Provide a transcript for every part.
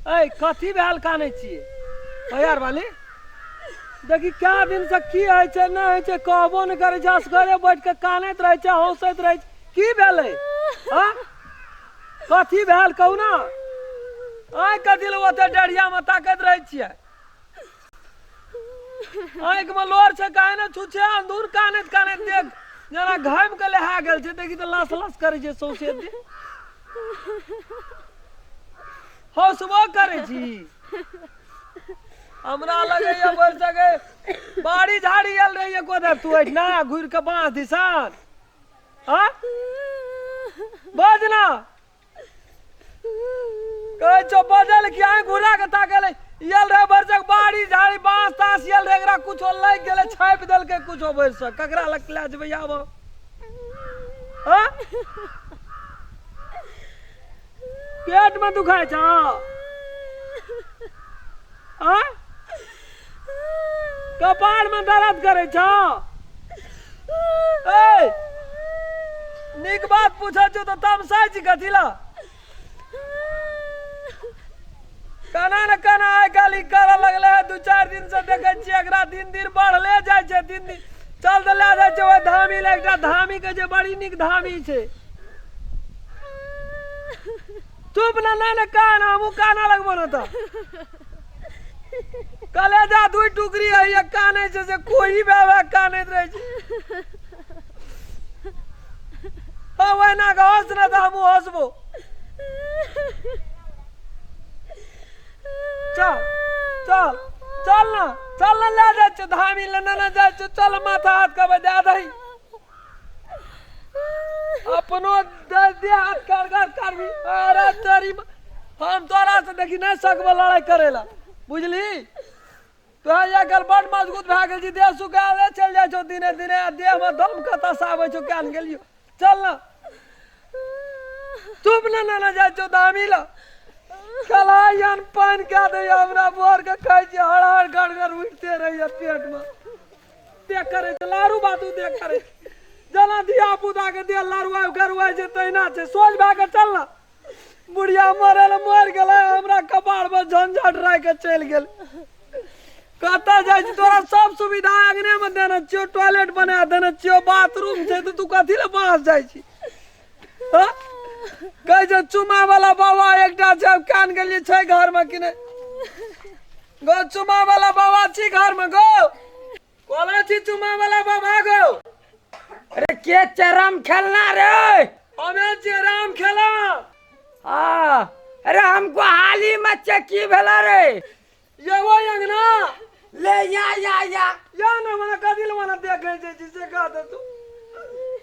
ऐ कथी भेल कानै छियै भैयार वाली? देखी क्या दिन से की होइ छै नहि होइ छै कहबो नहि करै छै, असगरे बैठ के कानैत रहै छै, हौसैत रहै छै। की भेलै? हँ, कथी भेल कहू ना? आँखि कथी लए ओते डरियामे ताकैत रहै छियै? आँखिमे लोर छै काहे ने? छुछे अंधुर कानैत कानैत देख जेना घामि के लहा गेल छै। देखी तऽ लस लस करै छै सौंसे देह। हौसबो करै छी। हमरा लगैया भरि सके बाड़ी झाड़ी आयल रहिए कोदर तू एहिठिना घुरि के बाँस दिसन। हाँ, बाज ना, कहै छौ बजल कि आँखि घुरा के ताकल आयल रहे। भरिसक बाड़ी झाड़ी बाँस ताँस आयल रहे, एकरा कुछो लागि गेलै, छापि देलकै कुछो। भरिसक ककरा लग लए जेबै आब? हाँ, पेट में दुखाइ छौ? हाँ, कपार में दर्द करै छौ? ए, नीक बात पूछै छौ तऽ तमसाइ छी कथी ला? केना ने केना आइ काल्हि ई करऽ लगलै है। 2-4 दिन से देखै छियै एकरा दिन दिन बढ़ले जाइ छै, दिन दिन। चल तऽ लए जाइ छै ओहि धामी लए। एकटा धामी के जे बड़ी नीक धामी छै। चुप ना, नहि ने कान, हमहूँ काना लगबो ने तऽ कलेजा दुई टुकड़ी है। कानै छै से कोही भए भए कानैत रहै छै। हाँ, ओहिना के हँस ने तऽ हमहूँ हँसबो। चल चल चल ना, चल ना, ले जाइ छियौ धामी ले। ने जाइ छियौ, चल माथा हाथ कहबै दए दही अपनो दे दे हाथ कर कर करबी। अरे तेरी हम तोरा से देखी नहीं सकबो लड़ाई करेला, बुझली? तो आइ काल्हि बड मजबूत भए गेल छी, देह सुखाले चलि जाइ छौ दिने दिने आ देहमे दम कतऽ से आबै छौ केहन गेलियौ। चल ना, चुप ना, ना जाइ छौ दामी ला। कलायन पानि कए दैया हमरा, भोर के खाइ छी, हर हर गड़ गड़ उठिते रहैया पेटमे। देख करै छै लारू बातू, देख करै छै जेना धिया पुता के देह लारुआ गरुआ छै तहिना छै। सोझ भए के चल ना। बुढ़िया मरे लए मरि गेलै, हमरा कपार पर झंझट राखि के चलि गेल। कतऽ जाइ छी? तोरा सब सुविधा अङ्गने मे देने छियौ, टॉयलेट बना देने छियौ, बाथरूम छै, तऽ तू कथी लए बाहर जाइ छी? हँ? कहै छै चुमा वाला बाबा एकटा छै, आब कान गेलियै छै घर मे कि नहि गो? चुमा वाला बाबा छी घर मे गो? कोना छी चुमा वाला बाबा गो? अरे के छै राम खेलना रे? हमे छियै राम खेला। हाँ, अरे हमको हाली में छै, की भेला रे? ये वो अंगना ले या या या या ना मना कथी लए मना देखै छै छी से कह दे तू।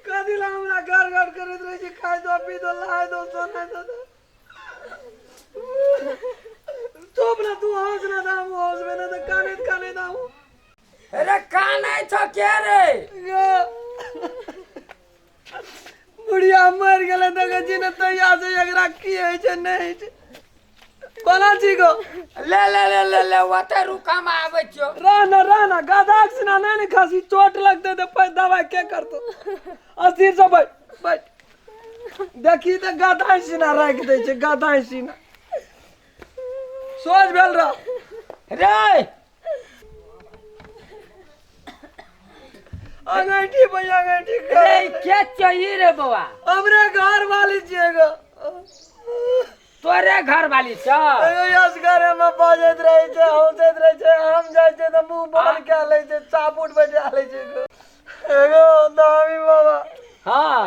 कथी लए हमरा घर घर करैत रहै छी? खाइ दो, पी दो, लहाय दो, सोनाय दो। चुप ना तू, हंस ना तऽ हमहूँ हंसबे ना तऽ कानैत कानैत हमहूँ। अरे कानै छौ के रे? गो, बुढ़िया मरि गेलै, देखै छी ने तहिया से एकरा की होइ छै नहि होइ छै। कोना छी गो? ले ले ले ले ले, ओते रुक, हम आबै छियौ। रह ना, रह ना, गधाक सिना नहि ने खसी, चोट लगतै तऽ पैर दवाइ के करतौ? अस्थिर से बैठ बैठ। देखी तऽ गधा सिना राखि दै छै, गधा सिना। सोझ भेल रह। रे अंगैठी भैया, अंगैठी रे, के चाहिए रे बौआ? हमरे घर वाली छियै गो। तोरे घर वाली छ? अयो, घरे में बजैत रहै छै, हौसैत रहै छै। हम जाइ छियै तऽ मुँह बंद कए लै छै, चापुट बजा लै छै गो। एगो दामी बाबा। हाँ।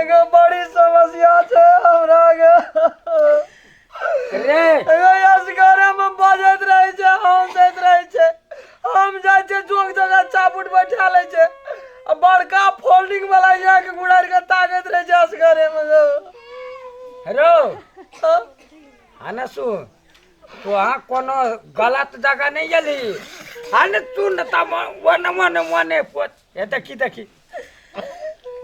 एगो बड़ी समस्या छै हमरा गे। रे एगो असगरे में बजैत रहै छै, हौसैत रहै छै। हम जाइ छियै जोग जगह चापुट बैठा लै छै आ बड़का फोल्डिंग वाला आँखि गुड़ारि के ताकैत रहै छै असगरे में गो। हेलो। हाँ? हाँ सुन, तो अहाँ कोनो गलत जगह नहीं गेली। हाँ ने सुन त वन वन वन पोत ये देखी देखी,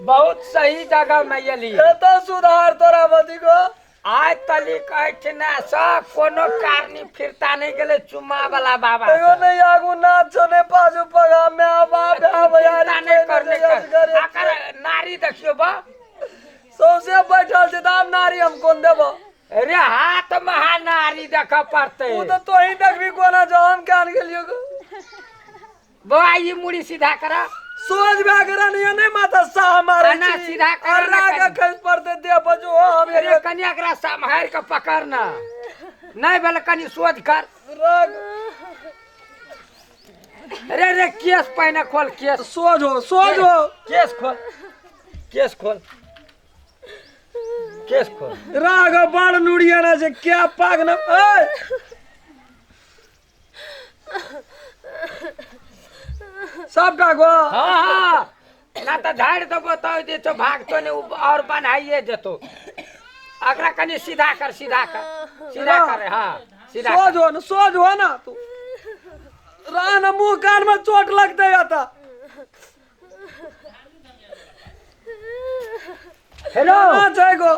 बहुत सही जगह में गेली। एतऽ सुधार तोरा बदी गो। आइ तलिक एहिठिना सँ कोनो कारनी फिरता नहि गेलै चुम्मा वाला बाबा एगो सँ। नहि आगू नाच छौ, नहि पाछू पगा, माय बाप भाय भैयारी चिंता नहि कर, नहि कर। असगरे आकर नारी देखियौ बा। सौंसे बैठल छै तऽ आब नारी हम कोन देबो? अरे हाथ महानारी देख पड़ते। ओ तऽ तोही देखबी कोना जो हम कान गेलियो गो। बौआ ई मुड़ी सीधा करा। सोझ भए गेल नहीं नहीं माथा साह मारे ना, छी। सीधा कर ना अर्रा के कनी। खसि पड़तै देह पर जो हम अरे कनि एकरा सम्हारि के पकड़ ना, नहीं भेल कनि सोझ कर। राग अरे रे केस पहिने खोल, केस सोझ हो, सोझ हो। केस खोल, केस खोल, केस खोल। राग बड़ नुड़िया ना छै क्या पाग न ए सबटा गो। हाँ हाँ ना तऽ झाड़ि देबो तऽ जे छौ भागतो ने और बन्हाइए जेतो। एकरा कनि सीधा कर, सीधा कर, सीधा कर। हाँ सीधा सोझ हो ना, सोझ हो ना तू। रह ना मुंह कान में चोट लगते आता। हेलो छै गो।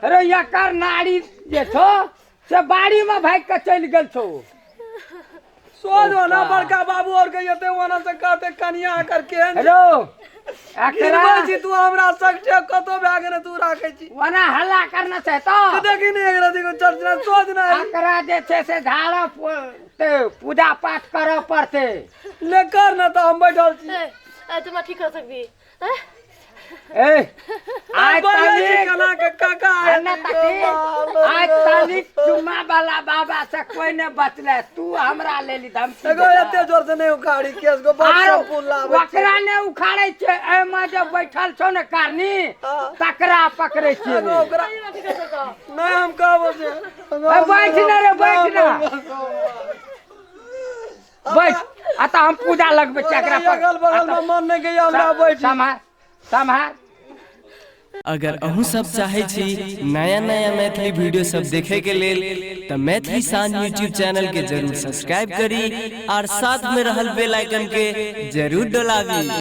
अरे एकर नाड़ी जे छौ से बाड़ी में भागि के चलि गेल छौ। सोझ हो ना बड़का बाबू और के एते ओना से कहते कनिया कर केहन। हेलो एकरा गिरबै छी तू हमरा सगठे कतो भए गेलै तू राखै छी। ओना हल्ला करना छै तऽ देखी ने एकरा देखो चर्चना सोझ ना। एकरा जे छै से झाड़ा पूजा पाठ करऽ पड़तै। ले कर ना तऽ हम बैठल छी। ए तुम ठीक कर सकबी? ए आइ बजै छी तनिक केना के काका आयल ना तकी आइ तनिक चुम्मा वाला बाबा से कोई ने बचले, तू हमरा लेली धमकी। एगो एते जोर से नहीं उखाड़ी केस गो बड़ आरो शैम्पू लाबै छी। ओकरा ने उखाड़े छै, एहिमे जे बैठल छौ ने कारनी हाँ। तकरा पकड़े छियै। एगो ओकरा नहीं हम कहबो से। ए, बैठ ना रे, बैठ ना। बैठ आ तऽ हम पूजा लगबै छियै एकरा पर। अगल बगल में मन नहीं गया हमरा बैठ। सम्हार सम्हार। अगर अहूँ सब चाहै छी नया नया मैथिली वीडियो सब देखे के लेल तऽ मैथिली शान यूट्यूब चैनल के जरूर सब्सक्राइब करी और साथ में रहल बेल आइकन के जरूर डोलाबी।